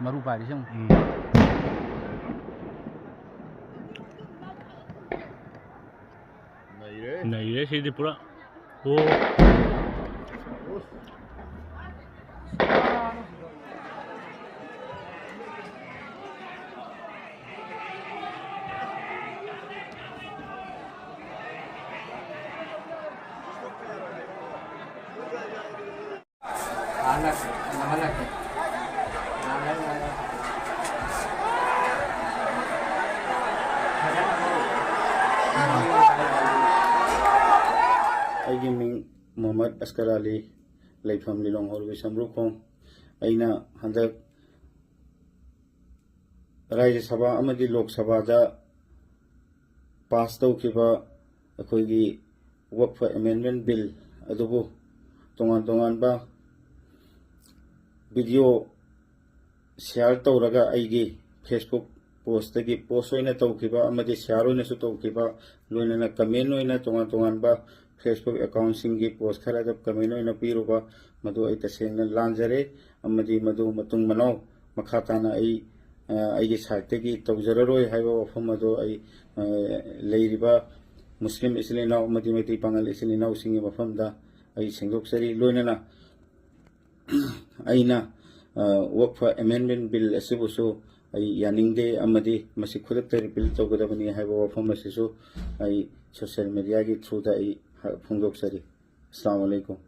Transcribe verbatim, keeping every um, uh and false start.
ꯃꯔꯨ ꯄꯥꯏꯔꯤꯁꯦ ꯌꯦꯡꯉꯨ꯫ ꯅꯩꯔꯦ꯫ ꯅꯩꯔꯦ ꯁꯤꯗꯤ ꯄꯨꯔꯥ꯫ ꯑꯣ꯫ ꯑꯩꯒꯤ ꯃꯤꯡ ꯃꯨꯍꯝꯃꯗ ꯑꯁꯀꯔ ꯑꯂꯤ, ꯂꯩꯐꯝ ꯂꯤꯂꯣꯡ ꯍꯧꯔꯤꯕ ꯁꯝꯕ꯭ꯔꯨꯈꯣꯡ꯫ ꯑꯩꯅ ꯍꯟꯗꯛ ꯔꯥꯖ꯭ꯌ ꯁꯚꯥ ꯑꯃꯗꯤ ꯂꯣꯛ ꯁꯚꯥꯗ ꯄꯥꯁ ꯇꯧꯈꯤꯕ ꯑꯩꯈꯣꯏꯒꯤ ꯋꯛꯐ ꯑꯦꯃꯦꯟꯗꯃꯦꯟ ꯕꯤꯜ ꯑꯗꯨꯕꯨ ꯇꯣꯉꯥꯟ ꯇꯣꯉꯥꯟꯕ ꯚꯤꯗꯤꯑꯣ ꯁꯤꯌꯥꯔ ꯇꯧꯔꯒ ꯑꯩꯒꯤ ꯐꯦꯁꯕꯨꯛ ꯄꯣꯁꯇꯒꯤ ꯄꯣꯁ ꯑꯣꯏꯅ ꯇꯧꯈꯤꯕ ꯑꯃꯗꯤ ꯁꯤꯌꯥꯔ ꯑꯣꯏꯅꯁꯨ ꯇꯧꯈꯤꯕ, ꯂꯣꯏꯅꯅ ꯀꯃꯦꯟ ꯑꯣꯏꯅ ꯇꯣꯉꯥꯟ ꯇꯣꯉꯥꯟꯕ ꯐꯦꯁꯕꯨꯛ ꯑꯦꯀꯥꯎꯟꯁꯤꯡꯒꯤ ꯄꯣꯁ ꯈꯔꯗ ꯀꯃꯦꯟ ꯑꯣꯏꯅ ꯄꯤꯔꯨꯕ, ꯃꯗꯨ ꯑꯩ ꯇꯁꯦꯡꯅ ꯂꯥꯟꯖꯔꯦ꯫ ꯑꯃꯗꯤ ꯃꯗꯨ ꯃꯇꯨꯡ ꯃꯅꯥꯎ ꯃꯈꯥ ꯇꯥꯅ ꯑꯩ, ꯑ, ꯑꯩꯒꯤ ꯁꯥꯏꯠꯇꯒꯤ ꯇꯧꯖꯔꯔꯣꯏ ꯍꯥꯏꯕ ꯋꯥꯐꯝ ꯑꯗꯨ ꯑꯩ, ꯑ, ꯂꯩꯔꯤꯕ ꯃꯨꯁꯂꯤꯝ ꯏꯆꯤꯜ ꯏꯅꯥꯎ ꯑꯃꯗꯤ ꯃꯩꯇꯩ ꯄꯥꯉꯜ ꯏꯆꯤꯜ ꯏꯅꯥꯎꯁꯤꯡꯒꯤ ꯃꯐꯝꯗ ꯑꯩ ꯁꯦꯡꯗꯣꯛꯆꯔꯤ꯫ ꯂꯣꯏꯅꯅ ꯑꯩꯅ, ꯑ, ꯋꯛꯐ ꯑꯦꯃꯦꯟꯗꯃꯦꯟ ꯕꯤꯜ ꯑꯁꯤꯕꯨꯁꯨ ꯑꯩ ꯌꯥꯅꯤꯡꯗꯦ ꯑꯃꯗꯤ ꯃꯁꯤ ꯈꯨꯗꯛꯇ ꯔꯤꯄꯤꯜ ꯇꯧꯒꯗꯕꯅꯤ ꯍꯥꯏꯕ ꯋꯥꯐꯝ ꯑꯁꯤꯁꯨ ꯑꯩ ꯁꯣꯁꯤꯌꯦꯜ ꯃꯦꯗꯤꯌꯥꯒꯤ ꯊ꯭ꯔꯨꯗ ꯑꯩ ꯍ-, ꯐꯣꯡꯗꯣꯛꯆꯔꯤ꯫ ꯑꯁꯂꯥꯃꯨ ꯑꯂꯩꯀꯨꯝ꯫